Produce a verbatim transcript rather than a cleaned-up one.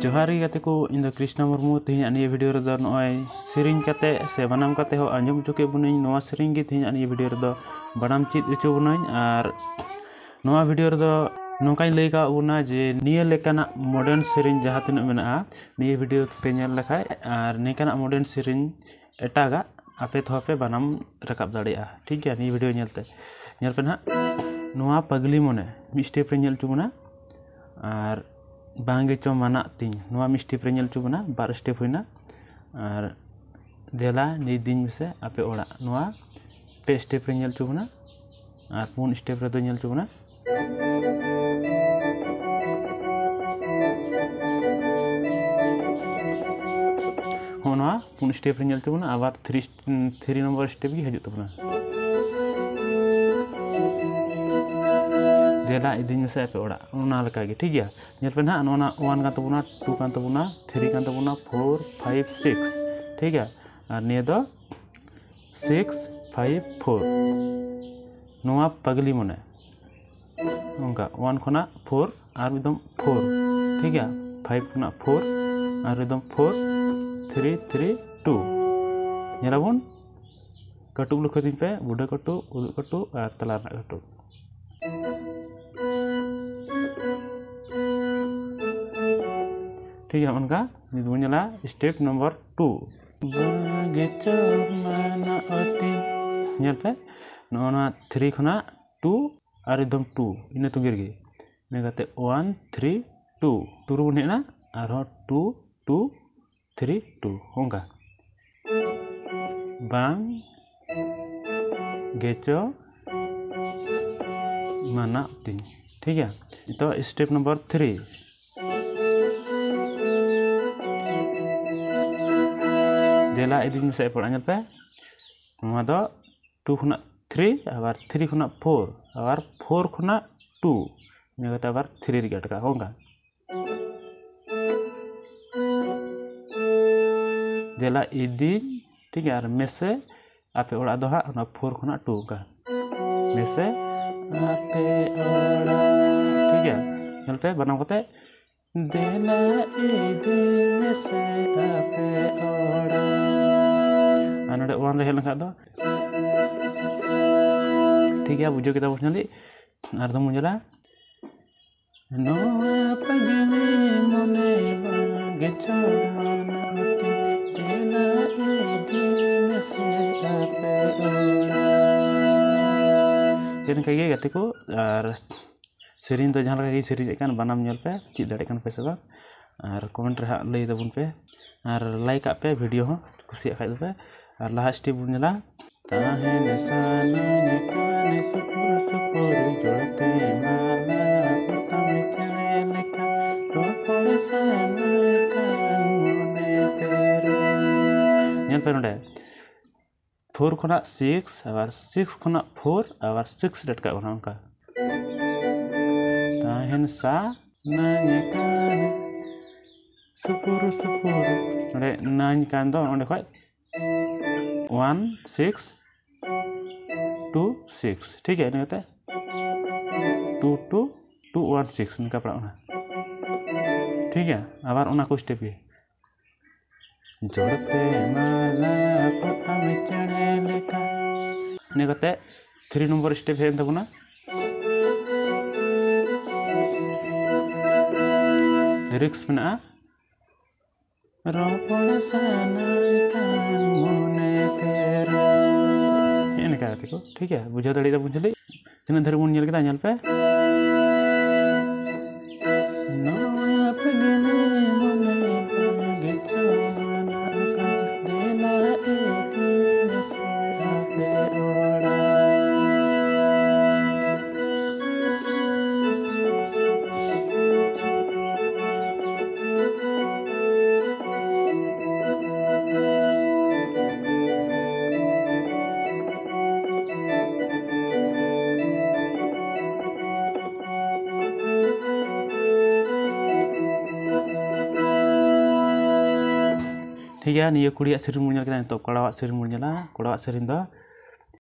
ᱡᱚᱦᱟᱨ ᱜᱮ ᱜᱟᱛᱮ ᱠᱚ, ᱤᱧ ᱫᱚ ᱠᱨᱤᱥᱱᱟ ᱢᱩᱨᱢᱩ᱾ ᱛᱮᱦᱮᱧᱟᱜ ᱱᱤᱭᱟᱹ ᱵᱷᱤᱰᱤᱭᱳ ᱨᱮᱫᱚ ᱱᱚᱜᱼᱚᱭ ᱥᱮᱨᱮᱧ ᱠᱟᱛᱮ ᱥᱮ ᱵᱟᱱᱟᱢ ᱠᱟᱛᱮ ᱦᱚᱸ ᱟᱸᱡᱚᱢ ᱦᱚᱪᱚ ᱠᱮᱫ ᱵᱚᱱᱟᱹᱧ᱾ ᱱᱚᱣᱟ ᱥᱮᱨᱮᱧ ᱜᱮ ᱛᱮᱦᱮᱧᱟᱜ ᱱᱤᱭᱟᱹ ᱵᱷᱤᱰᱤᱭᱳ ᱨᱮᱫᱚ ᱵᱟᱱᱟᱢ ᱪᱮᱫ ᱦᱚᱪᱚ ᱵᱚᱱᱟᱹᱧ᱾ ᱟᱨ ᱱᱚᱣᱟ ᱵᱷᱤᱰᱤᱭᱳ ᱨᱮᱫᱚ ᱱᱚᱝᱠᱟᱧ ᱞᱟᱹᱭ ᱠᱟᱜ ᱵᱚᱱᱟ ᱡᱮ ᱱᱤᱭᱟᱹ ᱞᱮᱠᱟᱱᱟᱜ ᱢᱚᱰᱟᱨᱱ ᱥᱮᱨᱮᱧ ᱡᱟᱦᱟᱸ ᱛᱤᱱᱟᱹᱜ ᱢᱮᱱᱟᱜᱼᱟ, ᱱᱤᱭᱟᱹ ᱵᱷᱤᱰᱤᱭᱳ ᱯᱮ ᱧᱮᱞ ᱞᱮᱠᱷᱟᱡ, ᱟᱨ ᱱᱤᱝᱠᱟᱱᱟᱜ ᱢᱚᱰᱟᱨᱱ ᱥᱮᱨᱮᱧ ᱮᱴᱟᱜᱟᱜ ᱟᱯᱮ ᱛᱮᱦᱚᱸ ᱯᱮ ᱵᱟᱱᱟᱢ ᱨᱟᱠᱟᱵ ᱫᱟᱲᱮᱭᱟᱜᱼᱟ᱾ ᱴᱷᱤᱠ ᱜᱮᱭᱟ, ᱱᱤᱭᱟᱹ ᱵᱷᱤᱰᱤᱭᱳ ᱧᱮᱞ ᱛᱮ᱾ ᱧᱮᱞ ᱯᱮ ᱱᱟᱦᱟᱜ, ᱱᱚᱣᱟ ᱯᱟᱜᱽᱞᱤ ᱢᱚᱱᱮ ᱢᱤᱫ ᱥᱴᱮᱯ ᱨᱮ ᱧᱮᱞ ᱦᱚᱪᱚ ᱵᱚᱱᱟ, ᱟᱨ ᱵᱟᱝ ᱜᱮᱪᱚ ᱢᱟᱱᱟᱜ ᱛᱤᱧ, ᱱᱚᱣᱟ ᱢᱤᱫ ᱥᱴᱮᱯ ᱨᱮ ᱧᱮᱞ ᱦᱚᱪᱚ ᱵᱚᱱᱟ, ᱵᱟᱨ ᱥᱴᱮᱯ ᱦᱩᱭᱱᱟ᱾ ᱟᱨ ᱫᱮᱞᱟ ᱤᱫᱤᱧ ᱢᱮᱥᱮ ᱟᱯᱮ ᱚᱲᱟᱜ, ᱱᱚᱣᱟ ᱯᱮ ᱥᱴᱮᱯ ᱨᱮ ᱧᱮᱞ ᱦᱚᱪᱚ ᱵᱚᱱᱟ, ᱟᱨ ᱯᱩᱱ ᱥᱴᱮᱯ ᱨᱮᱫᱚ ᱧᱮᱞ ᱦᱚᱪᱚ ᱵᱚᱱᱟ᱾ ᱦᱚᱸ, ᱱᱚᱣᱟ ᱯᱩᱱ ᱥᱴᱮᱯ ᱨᱮ ᱧᱮᱞ ᱦᱚᱪᱚ ᱵᱚᱱᱟ, ᱟᱵᱟᱨ ᱛᱷᱨᱤ, ᱛᱷᱨᱤ ᱱᱚᱢᱵᱚᱨ ᱥᱴᱮᱯ ᱜᱮ ᱦᱤᱡᱩᱜ ᱛᱟᱵᱚᱱᱟ᱾ ᱫᱮᱞᱟ ᱤᱫᱤᱧ ᱢᱮᱥᱮ ᱟᱯᱮ ᱚᱲᱟᱜ, ᱚᱱᱟ ᱞᱮᱠᱟ ᱜᱮ, ᱴᱷᱤᱠ ᱜᱮᱭᱟ᱾ ᱧᱮᱞ ᱯᱮ ᱱᱟᱦᱟᱜ, ᱱᱚᱣᱟ ᱱᱟᱜ ᱚᱣᱟᱱ ᱠᱟᱱ ᱛᱟᱵᱚᱱᱟ, ᱴᱩ ᱠᱟᱱ ᱛᱟᱵᱚᱱᱟ, ᱛᱷᱨᱤ ᱠᱟᱱ ᱛᱟᱵᱚᱱᱟ, ᱯᱷᱳᱨ, ᱯᱷᱟᱭᱤᱵᱷ, ᱥᱤᱠᱥ, ᱴᱷᱤᱠ ᱜᱮᱭᱟ᱾ ᱟᱨ ᱱᱤᱭᱟᱹ ᱫᱚ ᱥᱤᱠᱥ, ᱯᱷᱟᱭᱤᱵᱷ, ᱯᱷᱳᱨ᱾ ᱱᱚᱣᱟ ᱯᱟᱜᱽᱞᱤ ᱢᱚᱱᱮ, ᱚᱱᱠᱟ ᱚᱣᱟᱱ ᱠᱷᱚᱱᱟᱜ ᱯᱷᱳᱨ, ᱟᱨ ᱢᱤᱫ ᱫᱚᱢ ᱯᱷᱳᱨ, ᱴᱷᱤᱠ ᱜᱮᱭᱟ᱾ ᱯᱷᱟᱭᱤᱵᱷ ᱠᱷᱚᱱᱟᱜ ᱯᱷᱳᱨ, ᱟᱨ ᱢᱤᱫ ᱫᱚᱢ ᱯᱷᱳᱨ, ᱛᱷᱨᱤ, ᱛᱷᱨᱤ, ᱴᱩ᱾ ᱧᱮᱞᱟᱵᱚᱱ, ᱠᱟᱹᱴᱩᱵ ᱞᱩᱠᱷᱟᱹᱭ ᱛᱤᱧ ᱯᱮ, ᱵᱩᱰᱷᱟᱹ ᱠᱟᱹᱴᱩᱵ, ᱩᱫᱩᱜ ᱠᱟᱹᱴᱩᱵ ᱟᱨ ᱛᱟᱞᱟ ᱨᱮᱱᱟᱜ ᱠᱟᱹᱴᱩᱵ᱾ ᱴᱷᱤᱠ ᱜᱮᱭᱟ, ᱚᱱᱠᱟ ᱱᱤᱛ ᱵᱚᱱ ᱧᱮᱞᱟ ᱥᱴᱮᱯ ᱱᱚᱢᱵᱚᱨ ᱴᱩ᱾ ᱵᱟᱜᱮ ᱪᱚᱨ ᱢᱟᱱᱟ ᱚᱛᱤ᱾ ᱧᱮᱞ ᱯᱮ, ᱱᱚᱜᱼᱚ ᱱᱚᱣᱟ ᱛᱷᱨᱤ ᱠᱷᱚᱱᱟᱜ ᱴᱩ ᱟᱨ ᱮᱠᱫᱚᱢ ᱴᱩ, ᱤᱱᱟᱹ ᱛᱩᱜᱤ ᱨᱮᱜᱮ᱾ ᱤᱱᱟᱹ ᱠᱟᱛᱮ ᱚᱣᱟᱱ, ᱛᱷᱨᱤ, ᱴᱩ, ᱴᱩ ᱨᱮᱵᱚᱱ ᱦᱮᱡ ᱮᱱᱟ, ᱟᱨᱦᱚᱸ ᱴᱩ, ᱴᱩ, ᱛᱷᱨᱤ, ᱴᱩ, ᱚᱱᱠᱟ᱾ ᱵᱟᱝ ᱜᱮᱪᱚ ᱢᱟᱱᱟᱜ ᱛᱤᱧ, ᱴᱷᱤᱠ ᱜᱮᱭᱟ᱾ ᱱᱤᱛᱚᱜ ᱥᱴᱮᱯ ᱱᱚᱢᱵᱚᱨ ᱛᱷᱨᱤ᱾ ᱫᱮᱞᱟ ᱤᱫᱤᱧ ᱢᱮᱥᱮ ᱮᱯᱚᱲᱟ, ᱧᱮᱞ ᱯᱮ, ᱱᱚᱣᱟ ᱫᱚ ᱴᱩ ᱠᱷᱚᱱᱟᱜ ᱛᱷᱨᱤ, ᱟᱵᱟᱨ ᱛᱷᱨᱤ ᱠᱷᱚᱱᱟᱜ ᱯᱷᱳᱨ, ᱟᱵᱟᱨ ᱯᱷᱳᱨ ᱠᱷᱚᱱᱟᱜ ᱴᱩ, ᱤᱱᱟᱹ ᱠᱟᱛᱮ ᱟᱵᱟᱨ ᱛᱷᱨᱤ ᱨᱮᱜᱮ ᱟᱴᱠᱟᱜᱼᱟ, ᱚᱱᱠᱟ᱾ ᱫᱮᱞᱟ ᱤᱫᱤᱧ, ᱴᱷᱤᱠ ᱜᱮᱭᱟ, ᱟᱨ ᱢᱮᱥᱮ ᱟᱯᱮ ᱚᱲᱟᱜ ᱫᱚ ᱦᱟᱸᱜ ᱚᱱᱟ ᱯᱷᱳᱨ ᱠᱷᱚᱱᱟᱜ ᱴᱩ, ᱚᱱᱠᱟ᱾ ᱢᱮᱥᱮ ᱟᱯᱮ ᱚᱲᱟᱜ, ᱴᱷᱤᱠ ᱜᱮᱭᱟ᱾ ᱧᱮᱞ ᱯᱮ, ᱵᱟᱱᱟᱢ ᱠᱟᱛᱮ ᱫᱮᱞᱟ ᱤᱫᱤ ᱢᱮᱥᱮ ᱟᱯᱮ ᱚᱲᱟᱜ᱾ ᱟᱨ ᱱᱚᱰᱮ ᱚᱣᱟᱱ ᱨᱮ ᱦᱮᱡ ᱞᱮᱱᱠᱷᱟᱱ ᱫᱚ ᱴᱷᱤᱠ ᱜᱮᱭᱟ, ᱵᱩᱡᱷᱟᱹᱣ ᱠᱮᱫᱟ ᱵᱚᱱ ᱧᱮᱞ᱾ ᱟᱨ ᱫᱚ ᱢᱚᱡᱽ ᱧᱮᱞᱟ᱾ ᱱᱚᱣᱟ ᱯᱟᱹᱜᱽᱞᱤ ᱢᱚᱱᱮ ᱵᱟᱝ ᱜᱮᱪᱚ ᱢᱟᱱᱟᱣ ᱛᱮ, ᱫᱮᱞᱟ ᱤᱫᱤ ᱢᱮᱥᱮ ᱟᱯᱮ ᱚᱲᱟᱜ᱾ ᱪᱮᱫ ᱞᱮᱠᱟ ᱜᱮ ᱜᱟᱛᱮ ᱠᱚ, ᱟᱨ ᱥᱮᱨᱮᱧ ᱫᱚ ᱡᱟᱦᱟᱸ ᱞᱮᱠᱟ ᱜᱮ ᱥᱮᱨᱮᱧᱮᱫ ᱠᱟᱱ, ᱵᱟᱱᱟᱢ ᱧᱮᱞ ᱯᱮ, ᱪᱮᱫ ᱫᱟᱲᱮᱭᱟᱜ ᱠᱟᱱ ᱯᱮ ᱥᱮ ᱵᱟᱝ, ᱟᱨ ᱠᱚᱢᱮᱱᱴ ᱨᱮ ᱦᱟᱸᱜ ᱞᱟᱹᱭ ᱛᱟᱵᱚᱱ ᱯᱮ, ᱟᱨ ᱞᱟᱭᱤᱠ ᱠᱟᱜ ᱯᱮ ᱵᱷᱤᱰᱤᱭᱳ ᱦᱚᱸ, ᱠᱩᱥᱤᱭᱟᱜ ᱠᱷᱟᱡ ᱫᱚᱯᱮ᱾ ᱟᱨ ᱞᱟᱦᱟ ᱥᱴᱮᱯ ᱵᱚᱱ ᱧᱮᱞᱟ᱾ ᱛᱟᱦᱮᱱ ᱥᱟᱱᱟᱧ ᱠᱟᱱ ᱥᱩᱯᱩᱨ ᱥᱩᱯᱩᱨ, ᱡᱚᱲᱛᱮ ᱢᱟᱞᱟ ᱯᱚᱛᱟᱢ ᱪᱮᱬᱮ ᱞᱮᱠᱟ, ᱨᱚᱯᱚᱲ ᱥᱟᱱᱟᱧ ᱠᱟᱱ ᱢᱚᱱᱮ ᱯᱮᱨᱮᱡ᱾ ᱧᱮᱞ ᱯᱮ ᱱᱚᱰᱮ, ᱯᱷᱳᱨ ᱠᱷᱚᱱᱟᱜ ᱥᱤᱠᱥ, ᱟᱵᱟᱨ ᱥᱤᱠᱥ ᱠᱷᱚᱱᱟᱜ ᱯᱷᱳᱨ, ᱟᱵᱟᱨ ᱥᱤᱠᱥ ᱨᱮ ᱟᱴᱠᱟᱜ ᱠᱟᱱᱟ ᱚᱱᱠᱟ᱾ ᱛᱟᱦᱮᱱ ᱥᱟᱱᱟᱧ ᱠᱟᱱ ᱥᱩᱯᱩᱨ ᱥᱩᱯᱩᱨ, ᱱᱚᱰᱮ ᱱᱟᱧ ᱠᱟᱱ ᱫᱚ ᱚᱸᱰᱮ ᱠᱷᱚᱡ ᱚᱣᱟᱱ ᱥᱤᱠᱥ ᱴᱩ ᱥᱤᱠᱥ, ᱴᱷᱤᱠ ᱜᱮᱭᱟ, ᱤᱱᱟᱹ ᱠᱟᱛᱮ two two two one six ᱱᱚᱝᱠᱟ ᱯᱟᱲᱟᱜ ᱠᱟᱱᱟ, ᱴᱷᱤᱠ ᱜᱮᱭᱟ᱾ ᱟᱵᱟᱨ ᱚᱱᱟ ᱠᱚ ᱥᱴᱮᱯ ᱜᱮ, ᱡᱚᱲᱛᱮ ᱢᱟᱞᱟ ᱯᱚᱛᱟᱢ ᱪᱮᱬᱮ ᱞᱮᱠᱟ᱾ ᱤᱱᱟᱹ ᱠᱟᱛᱮ ᱛᱷᱨᱤ ᱱᱚᱢᱵᱚᱨ ᱥᱴᱮᱯ ᱦᱮᱡ ᱮᱱ ᱛᱟᱵᱚᱱᱟ᱾ ᱞᱤᱨᱤᱠᱥ ᱢᱮᱱᱟᱜᱼᱟ, ᱨᱚᱯᱚᱲ ᱥᱟᱱᱟᱧ ᱠᱟᱱ ᱢᱚᱱᱮ ᱯᱮᱨᱮᱡ᱾ ᱦᱮᱸ, ᱱᱤᱝᱠᱟ ᱠᱟᱛᱮ ᱠᱚ, ᱴᱷᱤᱠ ᱜᱮᱭᱟ, ᱵᱩᱡᱷᱟᱹᱣ ᱫᱟᱲᱮᱭᱟᱫᱟ ᱵᱚᱱ ᱡᱟᱹᱱᱤᱡ᱾ ᱛᱤᱱᱟᱹᱜ ᱫᱷᱟᱹᱨᱤᱡ ᱵᱚᱱ ᱧᱮᱞ ᱠᱮᱫᱟ, ᱧᱮᱞ ᱯᱮ᱾ ᱱᱚᱣᱟ ᱯᱟᱹᱜᱽᱞᱤ ᱢᱚᱱᱮ ᱵᱟᱝ ᱜᱮᱪᱚ ᱢᱟᱱᱟᱣ ᱠᱟᱱ, ᱫᱮᱞᱟ ᱤᱫᱤ ᱢᱮᱥᱮ ᱟᱯᱮ ᱚᱲᱟᱜ᱾ ᱴᱷᱤᱠ ᱜᱮᱭᱟ, ᱱᱤᱭᱟᱹ ᱠᱩᱲᱤᱭᱟᱜ ᱥᱮᱨᱮᱧ ᱵᱚᱱ ᱧᱮᱞ ᱠᱮᱫᱟ, ᱱᱤᱛᱚᱜ ᱠᱚᱲᱟᱣᱟᱜ ᱥᱮᱨᱮᱧ ᱵᱚᱱ ᱧᱮᱞᱟ᱾ ᱠᱚᱲᱟᱣᱟᱜ ᱥᱮᱨᱮᱧ ᱫᱚ